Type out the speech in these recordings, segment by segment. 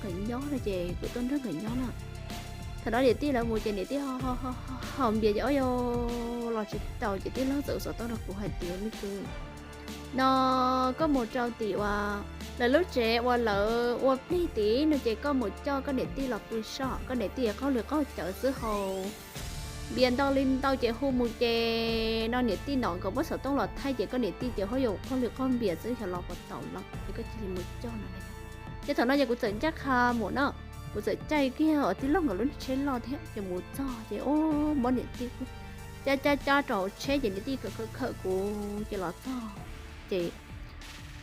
nkawd nyob no ces kuv tuaj nrog nkawd nyob na. Thaum no niam tij lawv mus ces niam tij ho haus npias ces ob yau los tsis taus ces tij laug txawm xov tooj rau kuv hais tias, me kwv, no koj mus rau tim uas lawv lub tsev uas lawv ua plig tim no ces koj mus coj koj niam tij los pw soj, koj niam tij qaug li qaug cawv xwb, haus npias ntau li ntau ces hu mus ces no niam tij no nkawd muab xov tooj los thaij ces koj niam tij ces ho yuav qaug li qaug npias xwb, xyov los puas tau los ces koj cia li mus coj no. Ces thaum no ces kuv txawm ncaj qha mus na, kuv txawm caij kiag tij laug nkawd lub niag tsheb loj thiab ces mus txog ces ua muab niam tij cab cab cab rau hauv tsheb ces niam tij khawm khawm kuv ces los txog. Ces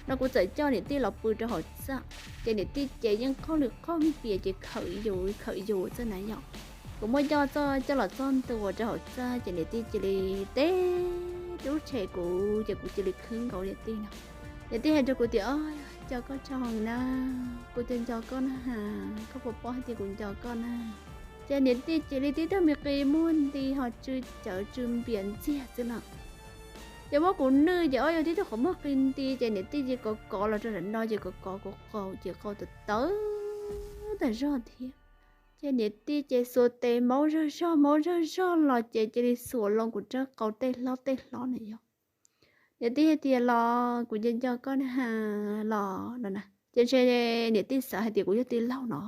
no kuv txawm coj niam tij los pw rau hauv txaj ces niam tij ces yeej qaug li qaug npias ces khawm yus khawm yus xwb na yom. Kuv muab coj, coj los txog ntua rau hauv txaj ces niam tij cia li teb rub tshem kuv ces kuv cia li khwb nkaus niam tij no. Niam tij hais rau kuv tias, o, nco koj tshaj heev na, kuv nco nco koj na has, koj puas paub hais tias kuv nco koj na. Ces niam tij cia li tib tug me qi muag nti ho tsw cawv tsw npias ntxiag xwb na. Ces muab kuv nwj ces ob yau tib tug qhov muag qi nti ces niam tij cia li kov kov los rau nram no ces kov kov kuv qau ces qau tawv tawv tag zog thiab. Ces niam tij ces xuas tes maub zog zog maub zog zog los ces cia li xuas loo kuv rab qau tej hlob tej hlob na yom. Niam tij hais tias, los kuv nco nco koj na has los no na. Ces ntshe niam tij xav hais tias kuv yog tij laug no.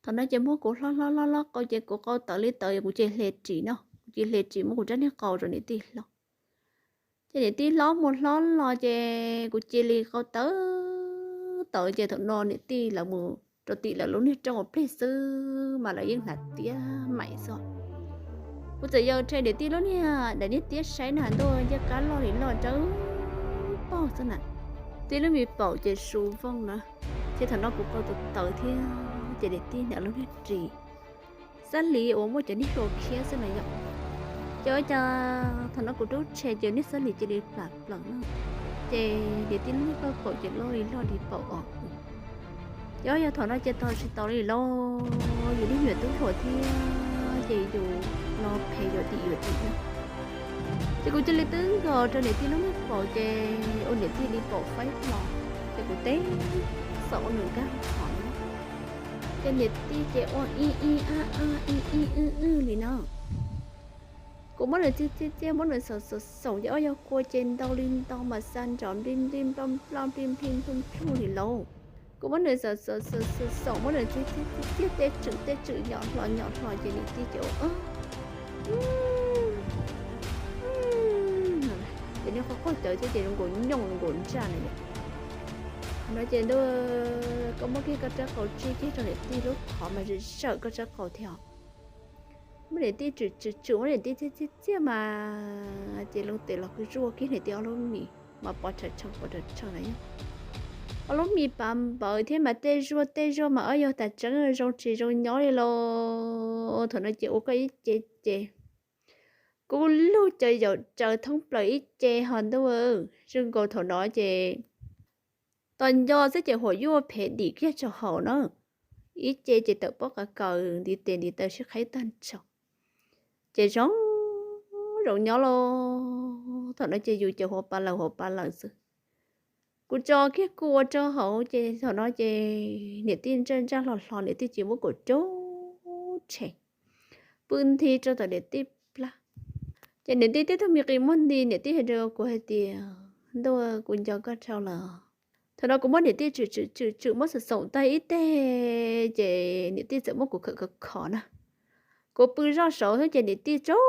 Thaum no ces muab kuv hlob hlob hlob hlob qau ces kuv qau tawv li tawv kuv ces hle ris no, kuv cia li hle ris muab kuv rab niag qau rau niam tij hlob. Ces niam tij hlob mus hlob los ces kuv cia li qau tawv tawv ces thaum no niam tij lawv mus rau tim lawv lub niag rooj ua plig xwb mas lawv yeej hnav tiab maim xwb. Kuv txawm yog rhe niam tij lub niag daim niag tiab saib na ntuj ncaj qab loj li loj rawv paug xwb na. Tib lub me paum ces su vooj na. Ces thaum no kuv qau tawv tawv thiab ces niam tij hnav lub niag ris xab lis uas muaj cov niag hlua khiab xwb na yom. Ces ua cas thaum no kuv rub tshem ces niag xab lis cia li plam plaws na. Ces niam tij lub niag paj paum ces loj li loj li paum os. Ces yog thaum no ces tog tsis tau li lauj, yus lub me nyuam tub hluas thiab ces yus no phem yuav dim yuav dim na. Ces kuv cia li twb nkaus rau niam tij lub niag paum ces ua niam tij li paum faib hlo, ces kuv teb xaum ua nws nkag hov na. Ces niam tij ces ua ib ib ab ab ib ib wj wj li no. Kuv muab nws txiag txiag txiag muab nws xaum xaum xaum ces ob yog kua ces ntau li ntau mas xa nrov npli npli nploj nploj npli npli nploj nploj li lauj. Kuv muab nws xaum xaum xaum xaum xaum muab nws txiag txiag txiag txiag tej tswm tej tswm nyom hlo nyom hlo ces niam tij ces ua ces niag qhov qaug cawv thiab ces zoo nkaus nyooj zoo nkaus ntsaj na yom. No ces ntuj, koj muab kiag koj rab qau tsij kiag rau niam tij lub qhov mas zawm zawm koj rab qau thiab os. Muab niam tij tswm tswm tswm muab niam tij txiag txiag txiag mas ces loo tes los zuaj kiag niam tij ob lub mis mas pov rhawv tsheej pov rhawv tsheej na yom. Ob lub mis pav npawv thiab mas tej zuag tej zuag mas ob yog tas tseeb zoo tsis zoo nyob li lauj. Thaum no ces ua koj ib ce ces kub lug cov yaum tsaws thoob plaws ib ce ho ntuj, zoo nkaus thaum no ces tos nco xwb ces huam yuaj phem dim kiag rau hauv na. Ib ce ces tawm pob qa kaws ntiv tes ntiv taw sib qhaib tag nrho. Ces zoo zoo nyob lauj, thaum no ces yus ces huav pa lawm huav pa lawm xwb. Kuv tso kiag kua rau hauv ces thaum no ces niam tij ntsaj ntsaj hlo hlo niam tij ces muab kuv rub tshem pw nthi rau tom niam tij plab. Ces niam tij tib tug me qi muag nti niam tij hais rau kuv hais tias, ntuj, kuv nco koj dhau lawm. Thaum no kuv muab niam tij tswm tswm tswm tswm muab xaum xaum tag ib teg ces niam tij txawm muab kuv khawm khov khov na. Kuv pw zoj saud xwb ces niam tij tsaug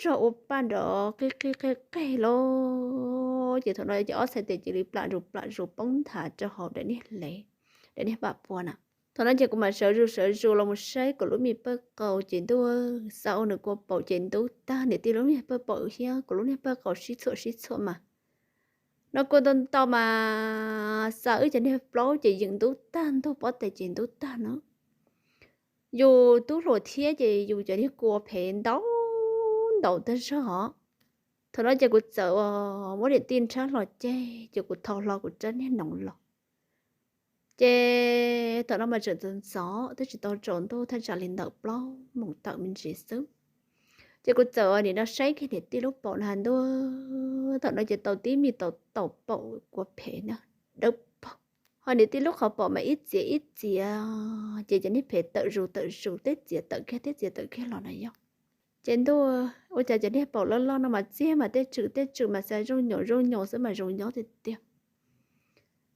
zog ua paj nrov qig qig qig qig lauj. Ces thaum no ces ob txhais tes cia li plam zus plam zus poob nthav rau hauv daim niag hlev, daim niag paj pua na. Thaum no ces kuv mam sawv zus sawv zus los mus saib kuv lub me paj qau ces ntuj, xa ua nws kua paum ces ntub tag, niam tij lub niag paj paum thiab kuv lub niag paj qau sib txhuam sib txhuam mas no kua ntau ntau mas xa wb cov niag plaub ces yeem ntub tag ntug, pob tes ces ntub tag no. Yus tub hluas thiab ces yus cov niag kua phem ntau ntau tag zog. Thaum no ces kuv txawm muab niam tij nrhab hlo ceg ces kuv thau hlo kuv rab niag noov los. Ces thaum no mas tseem ntxov ntxov twb tsis tau tsaus ntuj, thaj tsam li ntawm plaub moos tawm me ntsis xwb. Ces kuv txawm nim no saib kiag niam tij lub paum na ntuj, thaum no ces tau tib me tau taum paum kua phem na, dawb paug. Ho niam tij lub qhov paum mas ib txiav ib txiav, ces cov niag phem tawm zus tawm zus, tej txiav tawm kiag tej txiav tawm kiag los na yog. Ces ntuj, ua cas cov niag paum loj loj no mas txiag mas tej tswm tej tswm mas xav zoo nyoos zoo nyoos xwb mas zoo nyob tiag tiag.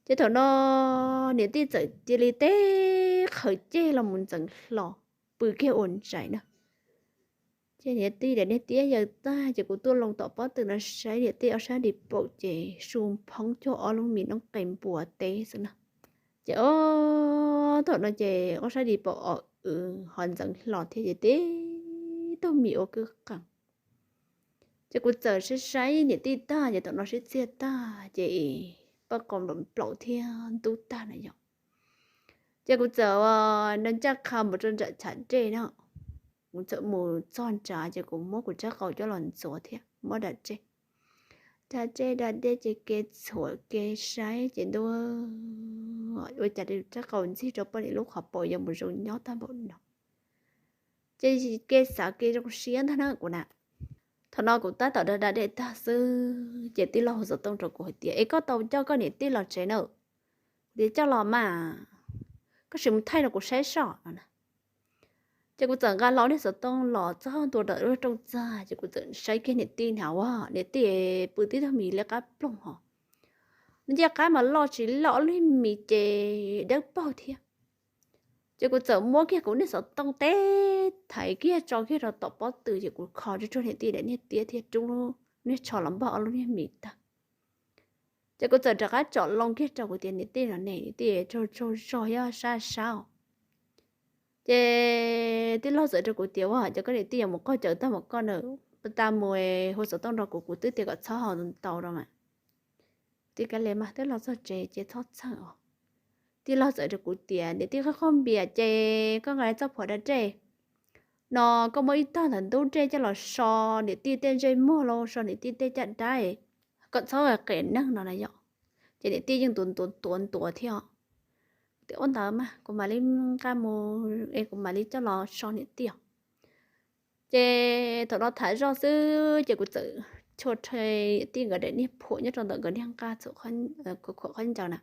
Ces thaum no niam tij txawm cia li teb qhawv ceg los mus ntxeev hlo, pw kiag ua ntsais na. Ces niam tij daim niag tiab yawm tag ces kuv tuaj loo tom pob tw no saib niam tij ob sab di paum ces su phoob cuag ob lub mis noob qes npua teb xwb na. Ces ob thaum no ces ob sab di paum os wv ho ntxeev hlo thiab ces tib tug mis ua kwj qees. Ces kuv txawm saib saib niam tij tag ces thaum no sib txiag tag ces paj qau nplaum nplaum thiab ntub tag na yom. Ces kuv txawm no ncaj qha mus rau nram chav dej na. Kuv txawm mus txog nrad ces kuv muab kuv rab qau coj los ntxuav thiab muab da dej, da dej da dej ces kev txhuam kev saib ces ntuj, ua cas rab qau ntxig rau poj niam lub qhov paum yuav mus zoo nyob tag npaum no. Ces kev xav kev zoo siab ntag na kuv na. Thaum no kuv tab tom da da dej tag xwb ces tij laug hu xov tooj rau kuv hais tias es koj tau coj koj niam tij los tsev na? Kuv tias coj los mas, koj sim mus thaij rau kuv saib soj no na. Ces kuv txawm nqa hlo niag xov tooj los txog ntua ntawm lub rooj txag ces kuv txawm saib kiag niam tij na, ua niam tij pw tib tug mis liab qab ploog hos, ncej qab mas loj tsis loj, ob lub mis ces dawb paug thiab. Ces kuv txawm muab kiag kuv niag xov tooj teb thaiv kiag tso kiag rau tom pob tw ces kuv kho tsuag tsuag niam tij daim niag tiab thiab rub niag tsho los npog ob lub niag mis tag. Ces kuv txawm rov qab tsom loo kiag rau kuv tias niam tij no ne, niam tij tsaug tsaug zog thiab sab sab os. Ces tij laug txawm rau kuv tias ua cas koj niam tij yuav mus qaug cawv tag mus koj na, puas tas mus hu xov tooj rau kuv, kuv twb tias kom txhob ho ntau rau mas. Tij kav liam mas twb los txog tsev ces txhob txhawj os. Tij laug txawm rau kuv tias niam tij qaug qaug npias ces koj nqa txoj phuam da dej no, koj muab ib tag ntawm ntub dej coj los so niam tij tej ntsej muag los so niam tij tej caj dab, kom txhob qias neeg no na yom. Ces niam tij yeej ntuav ntuav ntuav ntuav thiab. Tias ua ntawd mas kuv mam li nqa mus es kuv mam li coj los so niam tij os. Ces thaum no tham zoj xwb ces kuv txawm chua rhe niam tij nkawd daim niag phuam nyob rau ntawm nkawd niag nqaj, khuam qhov ncaws na,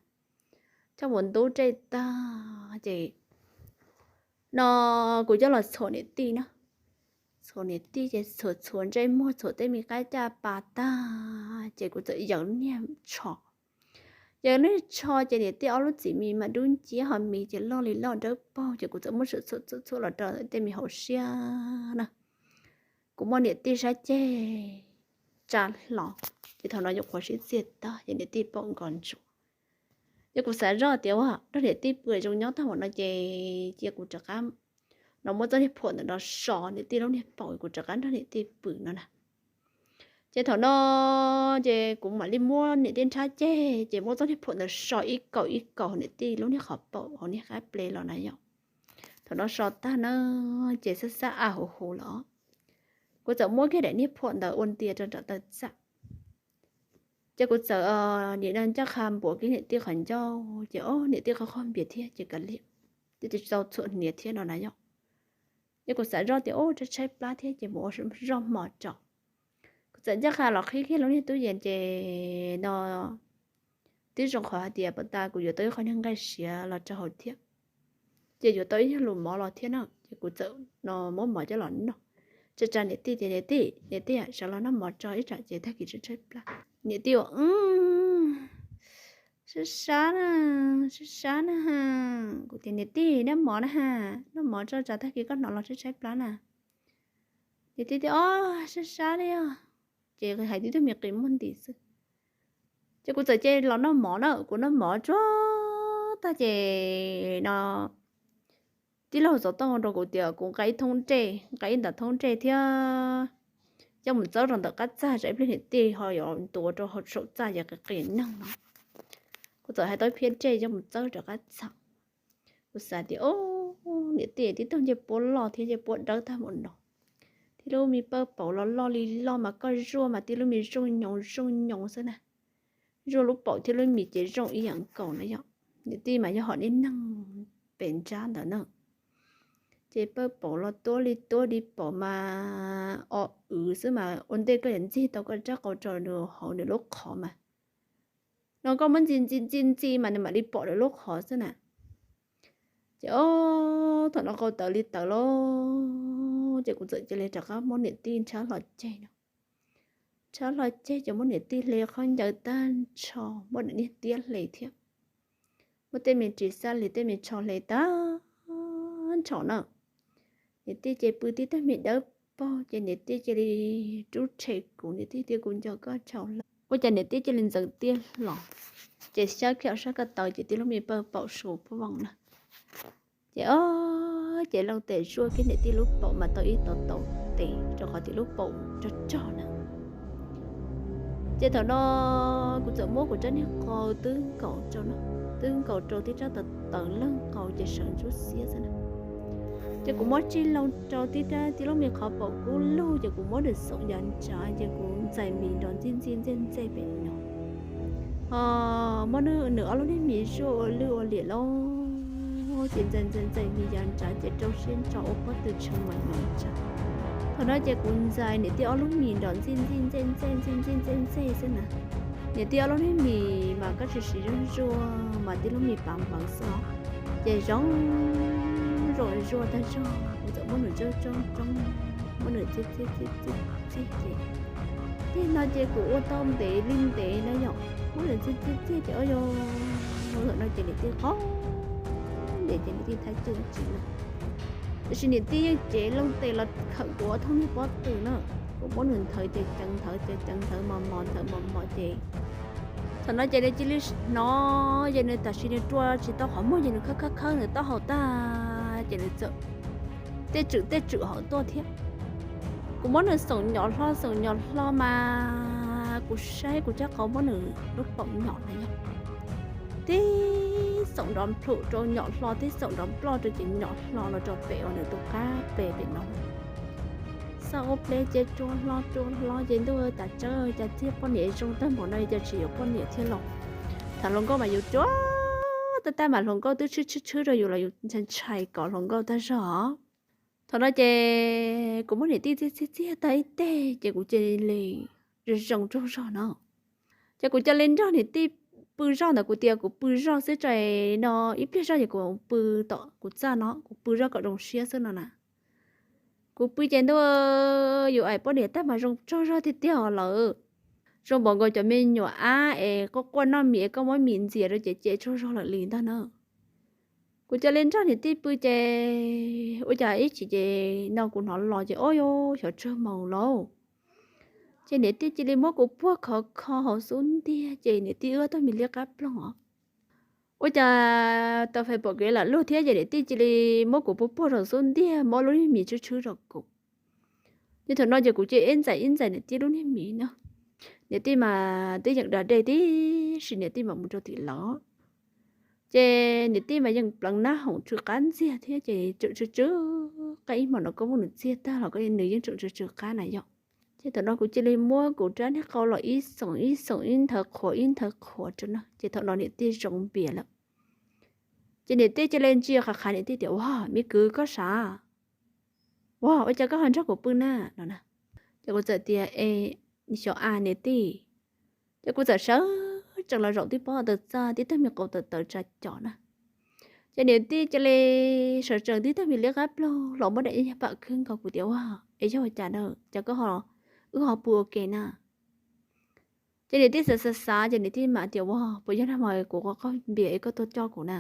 coj mus ntub dej tag ces no kuv coj los txhuam niam tij na. Txhuam niam tij ces txhuam txhuam ntsej muag txhuam tej me qab caj pas tag ces kuv txawm yaws niag tsho. Yaws niag tsho ces niam tij ob lub txiv mis mas dub nciab ho mis ces loj li loj dawb paug ces kuv txawm muab txhuam txhuam txhuam los rau tej me hauv siab na. Kuv muab niam tij sab ceg tsa hlo, ces thaum no nyuam qhuav sib txiag tag ces niam tij pom nkos ntsuav. Ces kuv xav zoj tias ua nrog niam tij pw zoo nyob tag npaum no ces cia kuv rov qab no muab txoj niag phuam ntawm no so niam tij lub niag paum, kuv rov qab nrog niam tij pw no na. Ces thaum no ces kuv mam li muab niam tij nrhab ceg ces muab txoj niag phuam ntawd so ib kaum ib kaum niam tij lub niag qhov paum hauv niag qab ple los na yom. Thaum no so tag na ces xab xab a huv huv los, kuv txawm muab kiag daim niag phuam ntawd ua ntia rau nram taw txaj. Ces kuv txawm nim no ncaj qha npuav kiag niam tij qhov ncauj ces o niam tij qaug qaug npias thiab ces kav liam, ces tsis tau txhuam hniav thiab no na yom. Ces kuv xav zoj tias o tshaib tshaib plab thiab ces mus ua zoj hmo tso. Kuv txawm ncaj qha los qhib kiag lub niag tub yees ces no twb zoo qhov hais tias puas tas kuv yuav tau ib qho niag nqaij siav los rau hauv thiab, ces yuav tau ib nyuag lus mov los thiab na ces kuv txawm no muab mov coj los noj. Tsa tsa niam tij tias niam tij, niam tij sawv los noj mov tso ib tsam ces tag kis tshaib tshaib plab. Niam tij ua sab sab na, sab sab na. Kuv tias niam tij noj mov na ha, noj mov tso tsam tag kis koj hnov los tshaib tshaib plab na. Niam tij tias o sab sab li os, ces hais tib tug me qis muag nti xwb. Ces kuv txawm cia los noj mov na, kuv noj mov tsuag tag ces no tij laug xov tooj rau kuv tias kuv nqa ib thoob dej, nqa ib nta thoob dej thiab coj mus txawb rau ntawm qab txaj tsam ib pliag niam tij ho yuav ntuav rau hauv saum txaj ces qis qis neeg no. Kuv txawm hais tau ib phiab dej coj mus txawb rau qab txaj. Kuv xav tias o niam tij tib tug ncej puab loj thiab ncej puab dawb tag npaum no, tib lub me pawg paus los loj li loj mas koj zuaj mas tib lub me zooj nyoos zooj nyoos xwb na. Zuaj lub paum thiab lub mis ces zooj ib yam nkaus na yom. Niam tij mas yog hom niag neeg pem nrab ntawd na, ces pawg paus los tuab li tuab li paum mas o wv xwb mas ua ntej koj yuav ntxig tau koj rab qau rau nws hauv nws lub qhov mas No koj muab ntxi ntxi ntxi ntxi mas nws mam li pom lawm lub qhov xwb na. Ces ob thaum no qau tawv li tawv lawm, ces kuv txawm cia li rov qab muab niam tij ntshab hlo ceg no. Ntshab hlo ceg ces muab niam tij hle qhov ncauj tag nrho, muab niag tiab hle thiab, muab tej me ris xab hle, tej me tsho hle tag nrho na. Niam tij ces pw tib tag me dawb paug, ces niam tij cia li rub rhe kuv, niam tij tias kuv nco koj tshau lawm. Ua cas niam tij cia li ntxeev tiaj hlo, ces xyab kiag sab ko taw ces tib lub me pawg paum su poj voos na. Ces ob ces loo tes zuaj kiag niam tij lub paum mas tau ib tau tau tes rau qhov tias lub paum rog rog na. Ces thaum no kuv txawm muab kuv rab niag qau twb nkaus rau no, twb nkaus rau tib rab taws taws leeg qau ces sawv ntsuab xiab xwb na. Ces kuv muab tsij loo rau tib rab tib lub me qhov paum kub lug, ces kuv muab nws xoom yav nrad, ces kuv ntxais mis nrov ntxij ntxij ntxej ntxej pem no. Ho muab nws ob lub niag mis zuaj ua lwj ua liam lawm, ces ntxais ntxais ntxais mis yav nrad ces rau siab ntso ua pob tw tshee mas yav nrad. Thaum no ces kuv ntxais niam tij ob lub mis nrov ntxij ntxij ntxej ntxej ntxij ntxij ntxej ntxej xwb na. Niam tij ob lub niag mis mas koj tsis siv zuj zus mas tib lub mis pav npawv xwb os. Ces zoo zoo zuaj tag zog, kuv txawm muab nws tsob tsob roob, muab nws txij txij txij txij txij ces, tij no ces kuv ua tau ntev li ntev na yom, muab nws txij txij txij ces ua yog thaum no ces niam tij qhov ntev ces niam tij thab cwj tsis lawm. Tiam sis niam tij yeej cev loo tes los khawm kuv ob thooj niag pob tw na. Kuv muab nws nthawv ces ceev nthawv ces ceev nthawv mos mos nthawv mos mos ces thaum no ces nws cia li hnov, ces nws tam sim nws rua tsis tau qhov muag ces nws khawb khawb khawb nws taub hau tag, ces nws txawm tej tswm tej tswm hauv tuaj thiab. Kuv muab nws xoom nyom hlo xoom nyom hlo mas kuv saib kuv rab qau muab nws lub paum nyom na yog, tib xoom nrov nplhum rau nyom hlo, tib xoom nrov nploj rau ces nyom hlo los rau pem uas nws tus qab pem pem no. Xa ua ples ces rua hlo rua hlo ces ntuj tas tsawb, cas txiag poj niam zoo tag npaum no cas tsis yuav poj niam thiab los. Tham hluas nkauj mas yus rua tab tab mas hluas nkauj twb tshwb tshwb tshwb rau yus los yus ntshai ntshai kom hluas nkauj tag zog. Thaum no ces kuv muab niam tij txiag txiag txiag tag ib teg ces kuv cia li zoo zoo tsaug zog no. Ces kuv cia li nrog niam tij pw zoj ntawd, kuv tias kuv pw zoj xwb tso, no ib pliag zoj ces kuv pw tom kuv txaj no, kuv pw zoj kom zoo siab xwb no na. Kuv pw ces ntuj, yus aim poj niam tag mas zoo tsaug zog tiag tiag lawm. Zoo npaum nkaus cov me nyuam ab es quaj quaj noj mis es koj muab mis ntxias rau ces ces tsaug zog lawm li ntag na. Kuv cia li nrog niam tij pw ces ua cas ib chim ces no kuv hnov los ces ob yuav xyov tsawg moos lauj. Ces niam tij cia li muab kuv puag khov kho hauv xub ntiag ces niam tij wb ob tug mis liab qab ploog os. Ua cas tau fais pom kev lam luag thiab ces niam tij cia li muab kuv puag puag rau xub ntiag, muab lub niag mis tshwb tshwb rau kuv. Ces thaum no ces kuv cia li ib ntxais ib ntxais niam tij lub niag mis no. Niam tij mas twb yeem da dej tib si, niam tij mas mus rau tim lawv. Ces niam tij mas yeej pleev nab hoom tsw qab ntxiag thiab ces tseem tsw tsw qab, ib hmo no koj muab nws txiag tag los nws yeej tseem tsw tsw qab na yom. Ces thaum no kuv cia li muab kuv rab niag qau los ib xoom ib xoom ib nthawv qhuav ib nthawv qhuav rau no ces thaum no niam tij zoo npias lawm. Ces niam tij cia li ntsia qhav qhav, niam tij tias, Ua, me kwv koj sav, ua, ua cas koj ho nrog kuv pw na? No na. Ces kuv txawm tias, E, xyov a niam tij. Ces kuv txawm sawv tsees los zaum tib pob taws txaj tib tag me qau tawv tawv tsa cos na. Ces niam tij cia li sawv tsees tib tag me liab qab ploog los muab daim ib nyuag pam khwb nkaus kuv tias, Ua, es yog ua cas na, cas koj ho, wb ho pw ua ke na? Ces niam tij xav xav xav ces niam tij mam tias, Ua, puas yog nag hmo kuv quaj quaj npias es koj tuaj coj kuv na?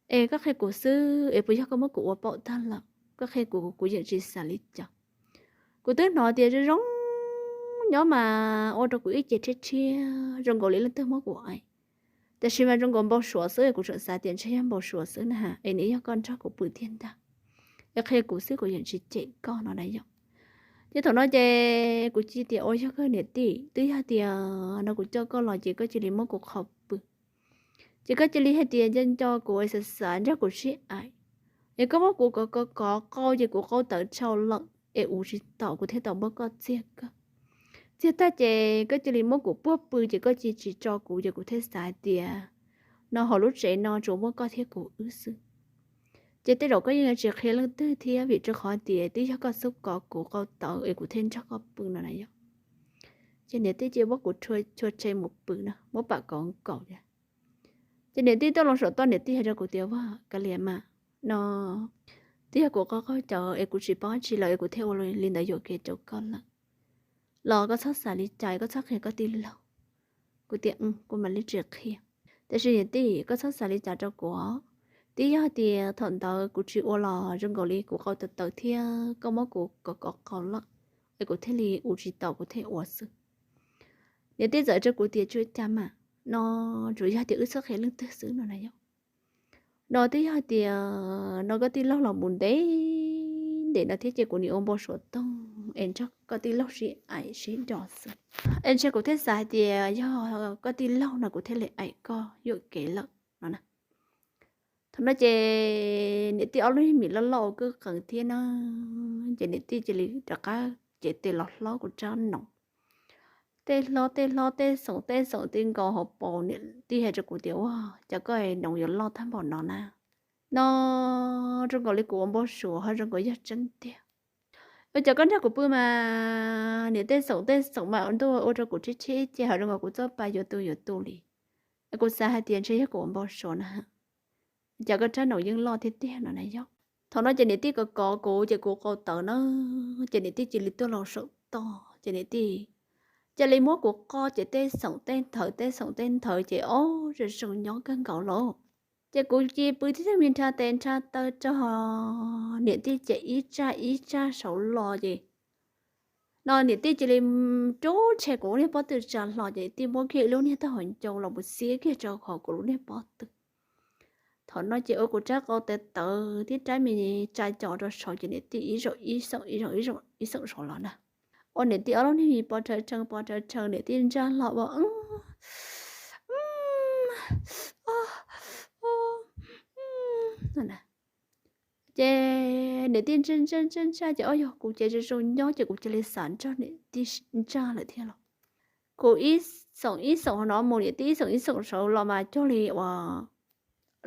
Es koj qhia kuv xwb es puas yog koj muab kuv ua paum tag lawm? Koj qhia kuv, kuv yeej tsis xav li cas. Kuv twb hnov tias zoo zoo nyob mas ua rau kuv ib ce rhiab rhiab zoo nkaus li leej twg muab kuv aim. Tiam sis mas zoo nkaus npau suav xwb, kuv tseem xav tias ntshe yog npau suav xwb na, es nws yog koj nrog kuv pw tiag ntag. Es qhia kuv xwb, kuv yeej tsis cem koj no na yom. Ces thaum no ces kuv cia li tias, Ua, yog koj niam tij, twb yog tias no kuv coj koj los ces koj cia li muab kuv qhov pw. Ces koj cia li hais tias nco nco kuv es xav xav nrog kuv sib aim, es koj muab kuv kov kov kov qau ces kuv qau tawv tshau lawm es uv tsis tau, kuv thiaj tau muab koj txiag kawg. Txiag tag ces koj cia li muab kuv puag pw ces koj cia li tsis tso kuv ces kuv thiaj xav hais tias no hauv lub tsev no tsuas muaj koj thiab kuv wb xwb. Ces tej zaum koj yeej tsis qhia leej twg thiab, vim rau qhov tias twb yog koj xub kov kuv qau tawv es kuv thiaj nrog koj pw no na yom. Ces niam tij cia li muab kuv tshua tshua tse mus pw na, muab pam kov nkaus thiab. Ces niam tij tuaj los saum toj, niam tij hais rau kuv tias, Vaj Ka Lias mas, no twb yog kuv qhov qaug cawv es kuv tsis paub dab tsi lawm es kuv thiaj ua li ntawd yuam kev rau koj lawm. Los koj txhob xav li cas, koj txhob qhia koj tij laug. Kuv tias, Kuv mam li tsis qhia. Tiam sis niam tij, koj txhob xav li cas rau kuv. Twb yog tias thaum ntawd kuv tsis ua los zoo nkaus li kuv qau tawv tawv thiab koj muab kuv kov kov qau lawm, es kuv thiaj li ua tsis tau, kuv thiaj ua xwb. Niam tij txawm rau kuv tias, Tsis ua cas mas, no tsuas yog tias wb txhob qhia leej twg xwb no na yom. No twb yog tias no koj tij laug los mus ntev ntev no thiab ces kuv nim ua npau suav toog es nrog koj tij laug sib aim sib do xwb. Es ntshe kuv thiaj xav hais tias yog koj tij laug no kuv thiaj li aim koj yuam kev lawm no na. Thaum no ces niam tij ob lub mis loj loj ua kwj qees thiab na, ces niam tij cia li rov qab cev tes los hlob kuv rab noov. Tej hlob tej hlob, tej xoom tej xoom ti nkaus hauv paus, niam tij hais rau kuv tias, Ua cas koj noov yuav loj tag npaum no na? No zoo nkaus li kuv ua npau suav ho zoo nkaus yog tseeb tiag. Ua cas koj nrog kuv pw mas niam tej xoom tej xoom mas ntuj ua rau kuv tib tshib ces ho zoo nkaus kuv txoj pa yuav tu yuav tu li. Kuv xav hais tias ntshe yog kuv ua npau suav na. Cas koj rab noov yeej loj tiag tiag no na yog. Thaum no ces niam tij kov kov kuv ces kuv qau tawv na, ces niam tij cia li tuaj los saum toj ces niam tij cia li muab kuv qo ces tej xoom tej nthawv tej xoom tej nthawv ces ob zoo zoo nyob kawg nkaus lauj. Ces kuv cia li pw tib tug me nrhab tes nrhab taw rau niam tij ces ib tsaj ib tsaj saud los ces no niam tij cia li rub ntshe kuv lub niag pob tw tsa hlo ces niam tij muab kiag ib lub niag taub hau ncau los mus xiab kiag rau hauv kuv lub niag pob tw. Thaum no ces ua kuv rab qau tawv tawv thiab rab me tsa co rau saud ces niam tij ib zaug ib xoom ib zaug ib xoom saud los na. Ua niam tij ob lub niag mis pos rhawv rhees pos rhawv rhees niam tij ntsaj hlo ua Ces niam tij ntsaj ntsaj ntsaj ntsaj ces ob yog kuv ces zoo zoo nyob ces kuv cia li xav nrog niam tij ntsaj lawm thiab los. Kuv ib xoom ib xoom hauv no mus niam tij ib xoom ib xoom saud los mas cuag li uas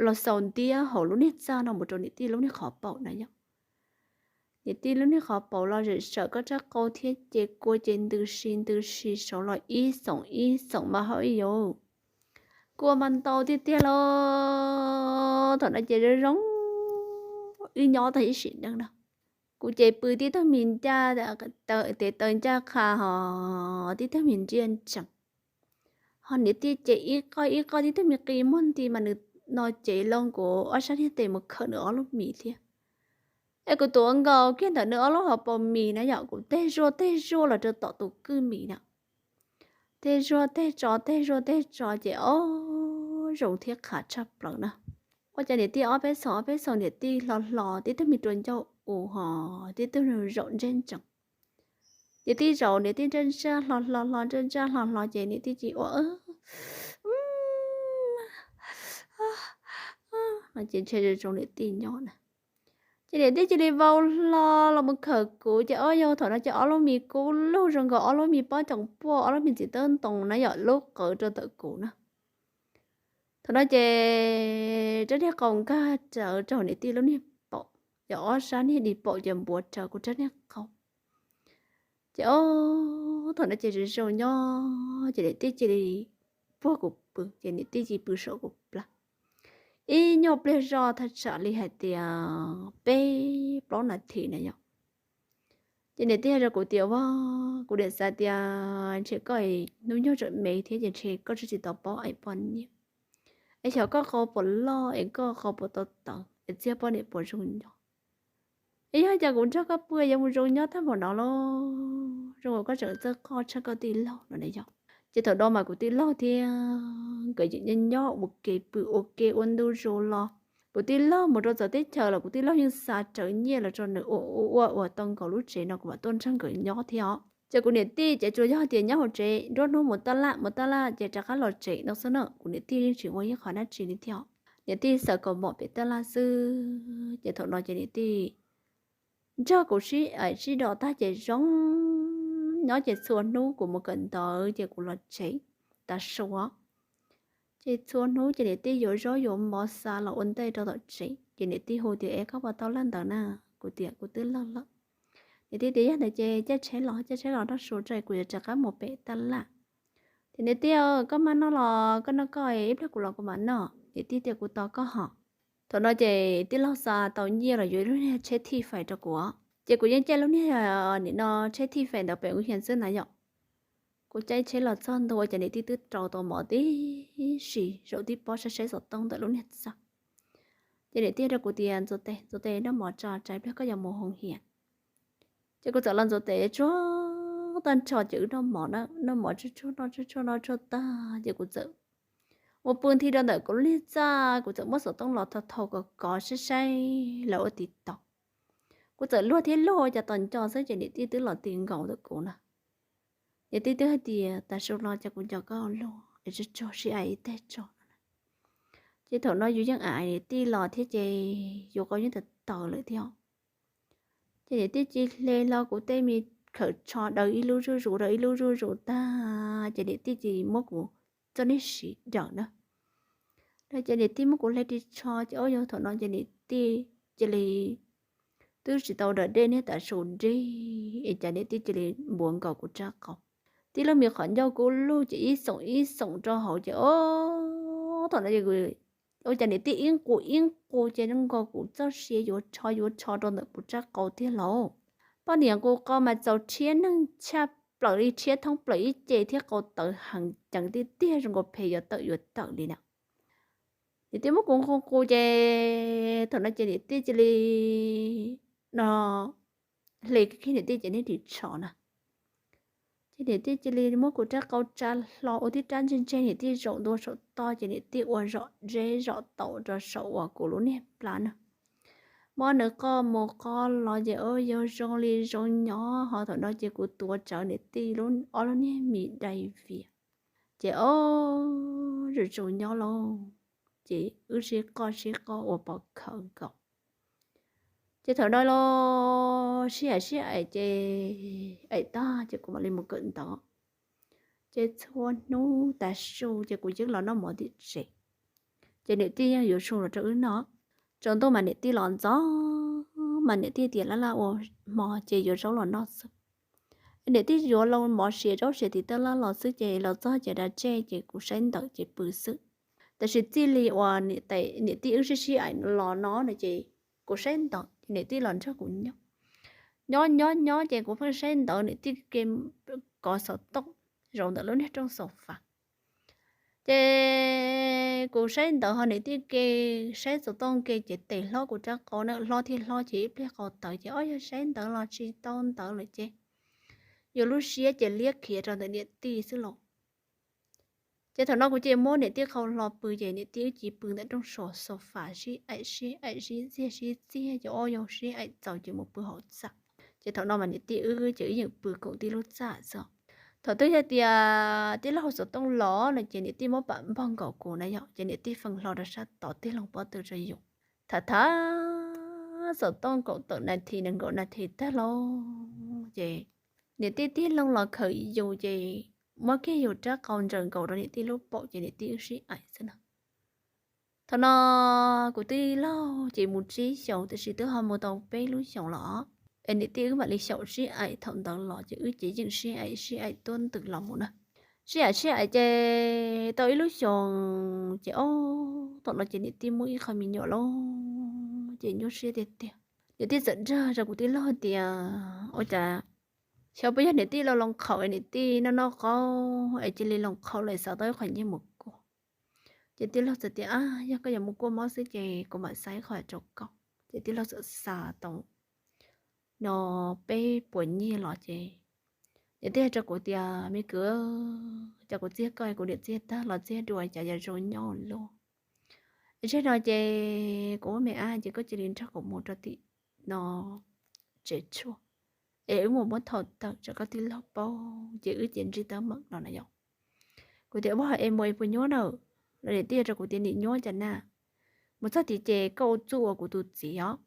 los xaus ntiab hauv lub niag txaj no mus rau niam tij lub niag qhov paum na yom. Niam tij lub niag qhov paum los zem sawm koj rab qau thiab ces kua ces ntws si ntws si saud los ib xoom ib xoom mas hauj ib yau. Kua mas ntau tiag tiag los thaum no ces zoo zoo wb nyob tag ib sim neej na. Kuv ces pw tib tug me ncaj tes taw ncaj qha ho tib tug me nriaj ntsees. Ho niam tij ces ib qoj ib qoj tib tug me qi muag nti mas nws no ces loo kuv ob sab niag tes mus khawm nws ob lub mis thiab. Es kuv tuav nkaus kiag ntawm nws ob lub hauv paus mis na yom, kuv tej zuaj tej zuaj los rau tom tus kwj mis na. Tej zuaj tej tso tej zuaj tej tso ces ob zoo thiab qhav tshaj plaws na. Ua cas niam tij ob peb xoom ob peb xoom niam tij hlo hlo tib tug me rua ncauj u ho tib tug zaum ntsej ntsees. Niam tij zaum niam tij ntsaj ntsaj hlo hlo hlo ntsaj ntsaj hlo hlo ces niam tij cia li ua no ces ntshe zoo zoo niam tij nyob na. Ces niam tij cia li vau hlo los mus khawm kuv ces ob yog thaum no ces ob lub mis kub lug zoo nkaus ob lub mis pob coom puaj ob lub mis txiv tawb ntoo na yom lub qawv rau ntawm kuv na. Thaum no ces rab niag qau nkag rawv rau niam tij lub niag paum, yog ob sab niag di paum ces npuav rawv kuv rab niag qau. Ces ob thaum no ces zoo zoo nyob ces niam tij cia li puag kuv pw ces niam tij cia li pw saum kuv plag. Ib nyuag pliag zoj thaj tsam li hais tias peb plaub nas this na yom. Ces niam tij hais rau kuv tias, Vaj, kuv niam xav tias ntshe koj hnub nyoog tseem me thiab ces ntshe koj tsis tau paub ev poj niam, es xyov koj qau puas loj es koj qau puas tau tawv es txiag poj niam puas zoo nyob. Es yog cas kuv nrog koj pw yuav mus zoo nyob tag npaum no los zoo uas koj tseem txawj qoj tshaj koj tij laug no ne yom. Ces thaum no mas kuv tij laug thiab nkawd yeej nyob nyob ua ke pw ua ke ua ntu zus los. Kuv tij laug mus rau txawv teb chaws los kuv tij laug yeej xa rawv nyiaj los rau nws ua ua ua ua tau nkaus lub tsev no kuv mam tuaj nrog nkawd nyob thiab os. Ces kuv niam tij ces tsuas yog tias nyob hauv tsev nruab hnub mus taj laj mus taj laj ces rov qab los tsev no xwb na, kuv niam tij yeej tsis ua ib qho dab tsi li thiab. Niam tij xaws kaus mom pem taj laj xwb ces thaum no ces niam tij nrog kuv sib aim sib do tag ces zoo nyob ces txhua hnub kuv mus kawm ntawv ces kuv los tsev tav su. Ces txhua hnub ces niam tij yuav zaub yuav mov xa los ua ntej rau tom tsev ces niam tij hu tias, Es koj puas tau lawj ntawv na? Kuv tias, Kuv twb lawj lawm. Niam tij tias yog ntawd ces caij tsheb los, caij tsheb los rau su tso kuv yuav rov qab mus pem taj laj. Ces niam tij, koj maj noj los koj noj koj, ib pliag kuv los kuv mam noj. Niam tij tias kuv tos koj hos. Thaum no ces tij laug xa tau nyiaj los yuav lub niag tsheb thij fais rau kuv, ces kuv yeej caij lub niag nim no tsheb thij fais ntawd pem u hias xwb na yom. Kuv caij tsheb los txog ntua ces niam tij twb rau tau mov tib si zaum tib pob saib saib xov tooj ntawm lub niag txaj. Ces niam tij rau kuv tias Ntxuav tes, Ntxuav tes, noj mov tso tsam ib pliag koj yuav mus hoo hias. Ces kuv txawm los ntxuav tes tsuag tag nrho ces wb noj mov na, noj mov tsuag tsuag noj tsuag tsuag noj tsuag tag ces kuv txawm mus pw nthi rau ntawm kuv lub niag txaj, kuv txawm muab xov tooj los thau thau kov kov saib saib lawv ua TikTok. Kuv txawm luag thiab luag ua cas tos nco xwb ces niam tij twb los ti nkaus ntawm kuv na. Niam tij twb hais tias tas su los ces kuv nco koj luag es tsuag tsuag sib aim ib teg tso no na. Ces thaum no yus yeej aim niam tij los thiab ces yus qau yeej tawv tawv lawm thiab. Ces niam tij cia li hle hlo kuv tej me khawv tsho daws ib lub zuj zus rau ib lub zuj zus tag ces niam tij cia li muab kuv txoj niag siv dawm na. Ces niam tij muab kuv hle ris tsho ces ua yog thaum no ces niam tij cia li twb tsis tau dawm dej niag tav su dib es cas niam tij cia li npuav nkaus kuv rab qau. Tib lub me qhov ncauj kub lug ces ib xoom ib xoom rau hauv ces o, thaum no ua cas niam tij ib nqus ib nqus ces nkaus kuv txoj sia yuav tsho yuav tsho rau ntawm kuv rab qau tiag lauj. Poj niam nqus qau mas txaus rhiab neeg tshaj plaws li, rhiab thoob plaws ib ce thiab qau tawv heev ceev tiag tiag zoo nkaus phem yuav tawm yuav tawm li na. Niam tij muab kuv nqus nqus ces thaum no ces niam tij cia li no hle kiag niam tij ces niag ris tsho na. Ces niam tij cia li muab kuv rab qau tsa hlo ua tib rab ntseg ntseg niam tij zaum ntua saum toj ces niam tij ua zom zeb zom taum rau saum uas kuv lub niag plab na. Muab nws qoj mus qoj los ces o yog zoo li zoo nyob ho thaum no ces kuv tuav tsawv niam tij ob lub niag mis dai vias. Ces o, zoo zoo nyob lauj, ces wb sib qoj sib qoj ua pov khawv nkaus. Ces thaum no los sib aim sib aim ces aim tag ces kuv mam li mus kawm ntawv. Ces txhua hnub tav su ces kuv yeej los noj mov tim tsev. Ces niam tij yeej yuav su los rau wb noj. Tsaus ntuj mas niam tij los ntxov, mas niam tij tias laj laj ua hmo ces yuav zaub los noj xwb. Niam tij yuav los mov siav zaub siav tim taj laj los xwb ces los txog ces da tsej ces kuv saib ntawv ces pw xwb. Tab sis txij li uas niam tij wb sib sib aim los no no ces kuv saib ntawv ces niam tij los nrog kuv nyob. Nyob nyob nyob ces kuv pheej saib ntawv niam tij ke kov xov tooj zaum ntawm lub niag rooj xaus fas. Ces kuv saib ntawv ho niam tij ke saib xov tooj ke ces tes hlob kuv rab qau na, hlob thiab hlob ces ib pliag qau tawv ces o yog saib ntawv los tsis tau ntawv lawm ces yus lub siab ces liab khiav rau ntawm niam tij xwb los. Ces thaum no kuv cia li muab niam tij qhau hlo pw ces niam tij wb cia li pw ntawm rooj xaus fas sib aim sib aim sib txiag sib txiag ces o yog sib aim txaus ces mus pw hauv txaj. Ces thaum no mas niam tij wb ces wb yeej pw koom tib lub txaj xwb. Thaum twg yog tias tij laug hau xov tooj los no ces niam tij muab pam npog nkaus kuv na yom, ces niam tij feej hlo rau sab tod tig loo pob tw rau yus. Tham tham xov tooj kaum tawm nas this nees nkaum nas this tag lauj ces niam tij tig loo los khawm yus ces muab kiag yus rab qau ntsaws nkaus rau niam tij lub paum ces niam tij wb sib aim xwb na. Thaum no kuv tij laug ces mus tsib xyoos tab sis twb ho mus tau peb lub xyoos los es niam tij wb mam li xyaum sib aim thaum ntawd los ces wb ces yeej sib aim sib aim tuab ntws los mus na. Sib aim sib aim ces tau ib lub xyoos ces o, thaum no ces niam tij muaj ib qho me nyuam lauj ces nyuaj siab tiag tiag. Niam tij txawm nrog rau kuv tij laug tias ua cas xyov puas yog niam tij los loo qhaum es niam tij noj noj qaub es cia li loo qhaum lawm xav tau ib qho nyiaj mus kuaj. Ces tij laug txawm tias a, yog koj yuav mus kuaj mob xwb ces kuv mam xav ib qho rau koj. Ces tij laug txawm xa tau no peb puas nyiaj los ces niam tij hais rau kuv tias me kwv, cas kuv txiag koj kuv niam txiag tag los txiag dua cas yuav zoo nyob luaj. Tseg no ces kuv muab me ab ces koj cia li nrog kuv mus rau tim no tsev tshuaj es wb mus muab thau tawm tsam koj tij laug paub ces wb ces ntsib teeb meem no na yom. Kuv tias ua es mus es puas nyuab na? Lawv niam tij rau kuv tias nim nyuab cas na. Mus txog tid ces koj ua txuj ua kuv tus txiv os.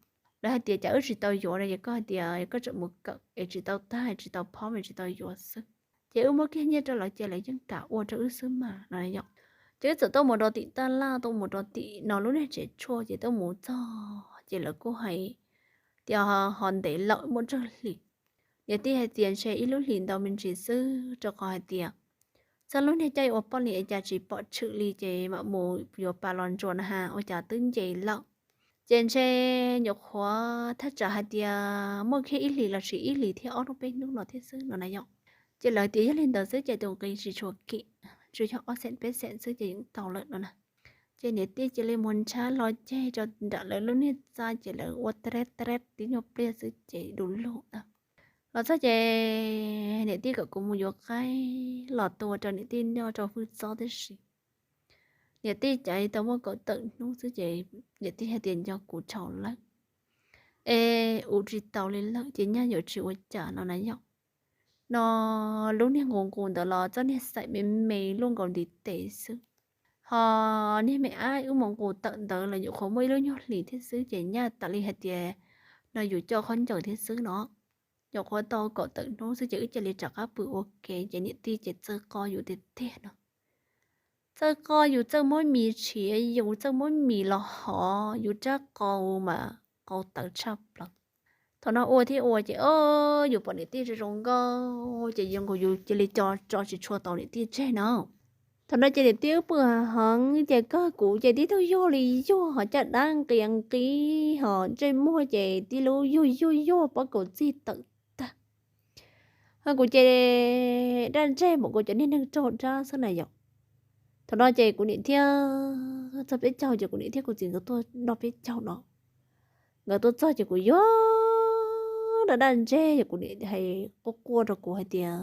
Lawv hais tias cas wb tsis tau yuav no es koj hais tias koj tseem mus kawm es tsis tau tag tsis tau phob es tsis tau yuav xwb. Ces wb muab kiag nyiaj rau lawv ces lawv yeej kam ua rau wb xwb mas no yom. Ces wb txawm tuaj mus rau tim taj laj, tuaj mus rau tim no lub niag tsev tshuaj ces tuaj mus txog ces lawv kuj hais tias ho ntev lawm muaj tsawg hlis. Niam tij hais tias ntshe ib lub hlis ntau me ntsis xwb, rau qhov hais tias txog lub niag caij ua poj niam cas tsis pom tshwm li, ces mam mus yuav pas los ntsuas na has ua cas twb nce lawm. Ces ntshe nyuam qhuav thaj tsam hais tias muaj kiag ib hlis los sis ib hlis thiab ob hnub peb hnub no thiab xwb no na yom. Ces lawv tias yog li ntawd xwb ces tus nqi tsis tshua kim, tsuas yog ob xees peb xees xwb ces yeej tau lawm no na. Ces niam tij cia li mus ntshab los ceg rau nram lawv lub niag txaj, ces lawv ua ta reb ta reb tib nyuag pliag xwb ces du lug na. Los txog ces niam tij kom kuv mus yuav qaib los tua rau niam tij noj rau hwj txob tib si. Niam tij cas tau muaj kaum tawm hnub xwb ces niam tij hais tias nco kuv tshau lawm, es ua tsis tau li lawm ces nyaj yuav tsis ua cas no na yom. No lub niag nqus nqus ntawd los txoj niag xaim me me luaj nkaus ntiv tes xwb. Ho niag me ab wb mus nqus tawm ntawd los nyuam qhuav muaj ib lub nyuag hlis thiab xwb ces nyaj tas li hais tias no yus coj khaub ncaws thiab xwb no. Nyuam qhuav tau kaum tawm hnub xwb ces wb cia li rov qab pw ua ke ces niam tij ces txawj qo yus tiag tiag no. Txawj qo yus, txawj muab mis tshiav yus, txawj muab mis los hov yus rab qau mas qau tawv tshaj plaws. Thaum no ua thiab ua ces o, yus pom niam tij zoo zoo nkauj ces yus nkaus yus cia li co tso tsis tshua tau niam tij tseg no. Thaum no ces niam tij wb pw heev ces kawg kuv ces tib tug yuag li yuag ho caj dab nqia nqib ho ntsej muag ces tib lub yuag yuag yuag pob kaus txig tawm tag. Ho kuv ces daj ntseg npaum nkaus cov niag neeg raug dab xwb na yom. Thaum no ces kuv niam thiab txog peb caug ces kuv niam thiab kuv txiv nkawd tuaj noj peb caug no. Nkawd tuaj txog ces kuv yuag daj daj ntseg, yog kuv niam hais quaj quaj rau kuv hais tias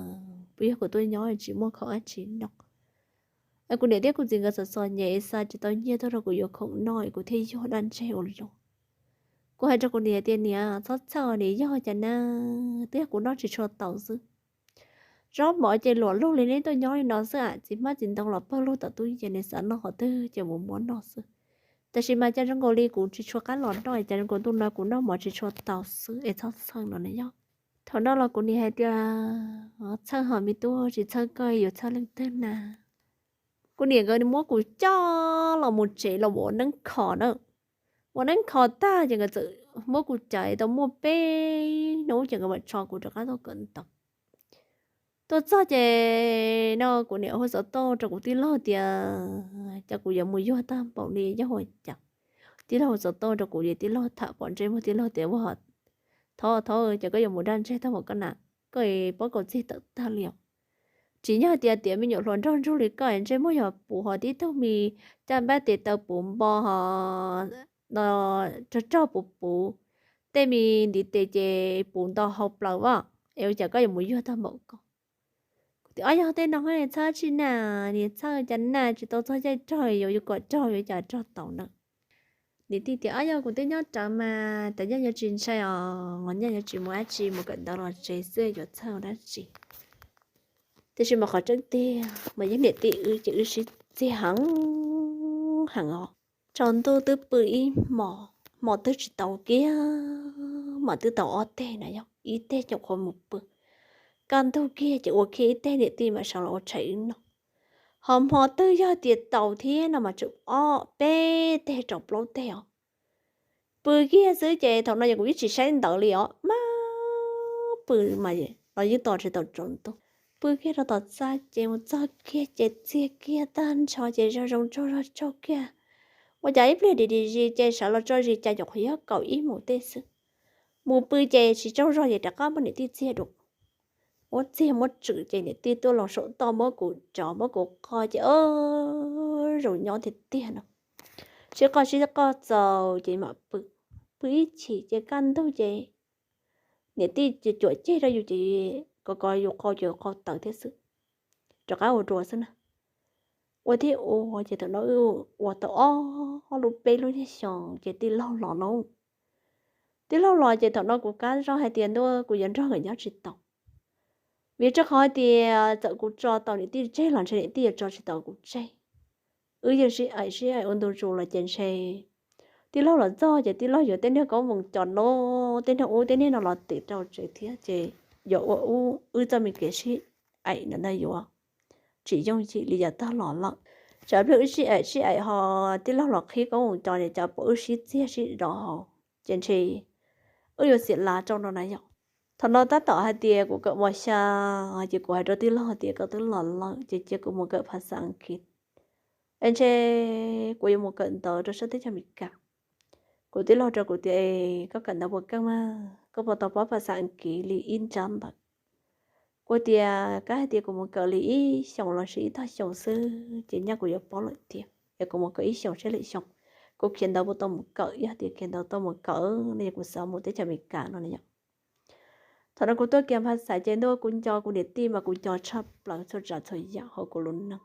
puas yog kuv tuaj nyob tsis muaj khoom dab tsi noj. Kuv niam thiab kuv txiv nkawd txom txom nyem xa tsis tau nyiaj tuaj rau kuv yuav khoom noj es kuv thiaj yuag daj ntseg ua luaj. Kuv hais rau kuv niam tias niam txhob txhawj, niam yog cas na, twb yog kuv noj tsis tshua tau xwb. Zaub mov ces luam lug li neb tuaj nyob li no xwb, txiv hmab txiv ntoo los pawg lug tom tub yees, nws xav noj qhov twg ces mus muab noj xwb. Tab sis mas cas zoo nkaus li kuv tsis tshua qab los noj, cas zoo nkaus ntuj no kuv noj mov tsis tshua tau xwb es txhob txhawj no na yog. Thaum no los kuv niam hais tias txhawj ho me tub, tsis txhawj koj yuav txhawj leej twg na. Kuv niam nkawd muab kuv coj los mus tsev los ua neeb kho na. Ua neeb kho tag ces nkawd txawm muab kuv cais tau muaj peb hnub ces nkawd mam tso kuv rov qab tuaj kawm ntawv. Tuaj txog ces no kuv niam hu xov tooj rau kuv tij laug tias cas kuv yuav mus yuag tag npaum li yog ua cas. Tij laug hu xov tooj rau kuv ces tij laug tham pom ntsej muag tij laug tias ua, thov thov cas koj yuav mus daj ntseg tag npaum koj na, koj pob kaus txig tawm tag li os. Tsis yog tias tias me nyuam hluas nraug ntsug li koj ntsej muag yog puv ho tib tug me caj npab tes taw puv npo ho rog rog puv puv, tej me ntiv tes ces puv nto hau plaws as, es ua cas koj yuav mus yuag tag npaum koj. Kuv tias ob yog tej no txhawj tsi na, niam txhawj cas na, tsis tau txog caij rog yuav yuav kom rog yuav cas rog tau na. Niam tij tias ob yog kuv twb nyob rawv mas tas nyaj yuav tsis ntshai os, nyaj yuav tsis mus dab tsi, mus kawm ntawv los tsev xwb yuav txhawj dab tsi. Tiam sis mas qhov tseeb tiag mas yog niam tij wb ces wb sib txiag heev heev os. Tsaus ntuj twb pw ib hmos, hmo twg tsis tau kiag mas twb tau ob teg na yog, ib teg nyuam qhuav mus pw. Kaj ntug kiag ces ua kiag ib teg niam tij mam sawv los ua tshais wb noj. Ho hmo twg yog tias tau thiab no mas tseem ob peb teg rau plaub teg os. Pw kiag xwb ces thaum no yog kuv yeej tsis saib ntawv li os, mas pw mas los yeej tos tsis tau tsaus ntuj. Pw kiag rau tom txaj ces mus txog kiag ces txiag kiag tag nrho ces zoo zoo tsaug zog tsaug kiag. Ua cas ib pliag dim dim zis ces sawv los tso zis cas nyuam qhuav yog kaum ib moos tej xwb. Mus pw ces tsis tsaug zog ces rov qab muab niam tij txiag dua. Muab txiag muab tswm ces niam tij tuaj los saum toj muab kuv cov muab kuv qoj ces o, zoo nyob tiag tiag no. Sib qoj sib qoj txaus ces mam pw. Pw ib chim ces kaj ntug ces niam tij cuam ceg rau yus ces kov kov yus qau ces qau tawv thiab xwb. Rov qab ua dua xwb na. Ua thiab ua ces thaum no wb ua tau ob lub peb lub niag xyoo ces tij laug los lauj. Tij laug los ces thaum no kuv kab zog hais tias ntuj kuv yuav nrog nkawd nyob tsis tau. Vim rau qhov hais tias txawm kuv tso tau niam tij tseg los ntshe niam tij yuav tso tsis tau kuv tseg. Wb yeej sib aim sib aim ua ntu zus los ces ntshe tij laug los txog ces tij laug yuav tej niag koob moos cos no, tej niag ub tej niag no los twm rau tsev thiab ces yuav ua ub wb txoj me kev sib aim no na yuav tsis yooj yim li yav tag los lawm. Tsam pliag wb sib aim sib aim ho tij laug los qhib koob moos cos ces cas pom wb sib txiag sib dov hauv ces ntshe wb yuav xiam lav rau no na yom. Thaum no tab tom hais tias kuv kawm mos xya, ces kuv hais rau tij laug tias koj twb los lawm ces cia kuv mus kawm phas xas Askiv, es ntshe kuv yuav mus kawm ntawv rau sab teb chaws Amelikas. Kuv tij laug rau kuv tias, es koj kawm ntawv puas keej mas, koj puas tau paub phas xas Askiv li ib nrab ntawv? Kuv tias kab hais tias kuv mus kawm li ib xyoos los sis ib tog xyoo xwb ces nyaj kuv yuav paub lawm tiag, es kuv mus kawm ib xyoos seb lwm xyoo kuv khiav ntawv puas tau mus kawm, yog tias khiav ntawv tau mus kawm no yog kuv xav mus teb chaws Amelikas no na yom. Thaum no kuv tuaj kiag phas xas ces ntuj, kuv nco kuv niam tij mas kuv nco tshaj plaws txhua tsav txhua yam hauv kuv lub neej.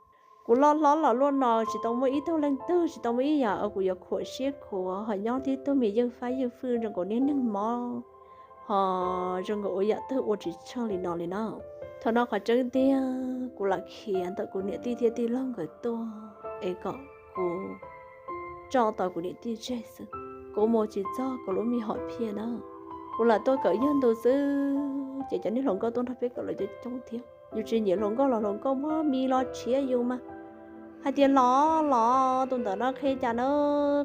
Kuv loj hlob los luaj no tsis tau muaj ib tug leej twg, tsis tau muaj ib yam uas kuv yuav khuam siab khuav, ho nyob tib tug me ywj fab ywj fwj zoo nkaus niag neeg mob, ho zoo nkaus ua yam twg ua tsis tsheej li no li na. Thaum no qhov tseeb tiag kuv lam khiav ntawm kuv niam tij thiab tij laug nkawd tuaj es kom kuv tso tau kuv niam tij tseg xwb, kuv mus tsis txog kuv lub me hom phiaj na. Kuv lam tuaj kawm yog ntu xwb ces cov niag hluas nkauj tuaj nrog peb kawm los coob coob thiab. Yus tsis nyiam hluas nkauj los hluas nkauj muab mis los tshiav yus mas. Hais tias los los tus ntawm no qhia cas na,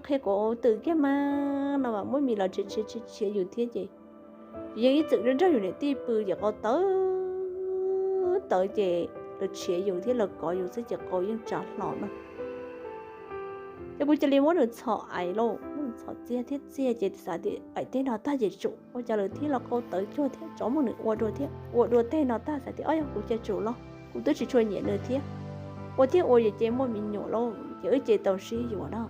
qhia kuv twm kiag mas no mas muab mis los tshiav tshiav tshiav yus thiab ces yus yeej ib txwm nrog yus niam tij pw ces qau tawv tawv ces lawv tshiav yus thiab lawv kov yus xwb ces qau yeej tsav hlo no. Ces kuv cia li muab nws txhom ais lauj, muab nws txhom txiag thiab txiag ces xav tias aim tej no tag ces tsum, ua cas lawv thiab los qau tawv cuag thiab, tsov muab nws ua dua thiab, ua dua tej no tag xav tias ob yog kuv cia tsum los kuv twb tsis tshua nyiam nws thiab. Ua thiab ua ces muaj me nyuam lauj ces wb ces tau sib yuav na.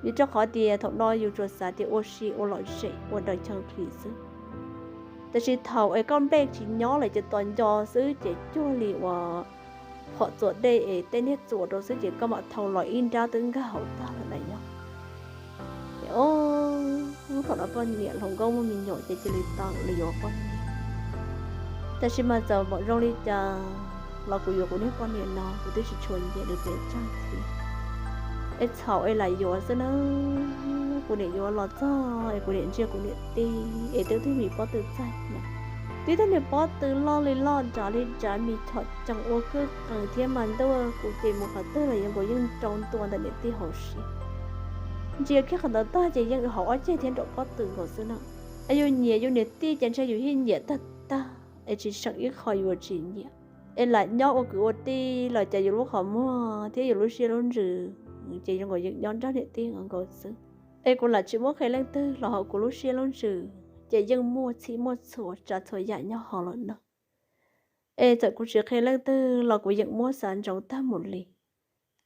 Vim rau qhov tias thaum no yus tsuas xav tias ua si ua lom zem ua daws chaw nqhis xwb. Tab sis thaum es koj nplej tsis nyob lawm ces tos nco xwb ces cuag li uas phom txuas dej es tej niag txuas rau xwb ces koj mam thau los ib nrab twb nkag hauv tag lawm na yog. Ces thaum no poj niam hluas nkauj muaj me nyuam ces cia li tau los yuav poj niam. Tab sis mas txawm pom zoo li cas los kuv yuav kuv niag poj niam no kuv twb tsis tshua nyiam nws pes tsawg thiab. Es txhaum es lam yuav xwb na. Kuv niam yuav los txog es kuv niam ntsia kuv niam tij es twb twb mis pob tw txaij na, twb twb niag pob tw loj li loj nrad li nrad, mis chom cees ua kwj qees thiab mas ntuj, kuv ces mus qhov twg los yuav nkaus yeej nrau ntua ntawm niam tij hauv siab. Ntsia kiag qhov ntawd tag ces yeej hauv ob ceg thiab nraum pob tw nkaus xwb na. Es yus nyiam yus niam tij ces ntshe yus yeej nyiam tag tag es tsis seem ib qho yus tsis nyiam. Es lam nyob ua kwv ua tij los cas yus lub qhov muag thiab yus lub siab lub ntsws ces zoo nkaus yeej nyob nrog niam tij nkaus xwb. Es kuv lam tsis muab qhia leej twg los hauv kuv lub siab lub ntsws ces yeej muaj txhij muaj txhua tsav txhua yam nyob hauv lawm no. Es txawm kuv tsis qhia leej twg los kuv yeej muab xav ntsoov tag mus li,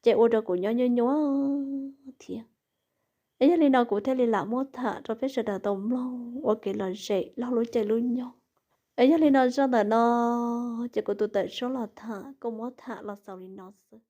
ces ua rau kuv nyob nyuaj nyuaj thiab. Es yog li no kuv thiaj li lam muab tham rau peb sawv daws tau mloog ua kev lom zem laug lub caij lub nyoog. Es yog li no zaj ntawm no ces kuv tus tawm suab los tham kuj muab tham los xaus li no xwb.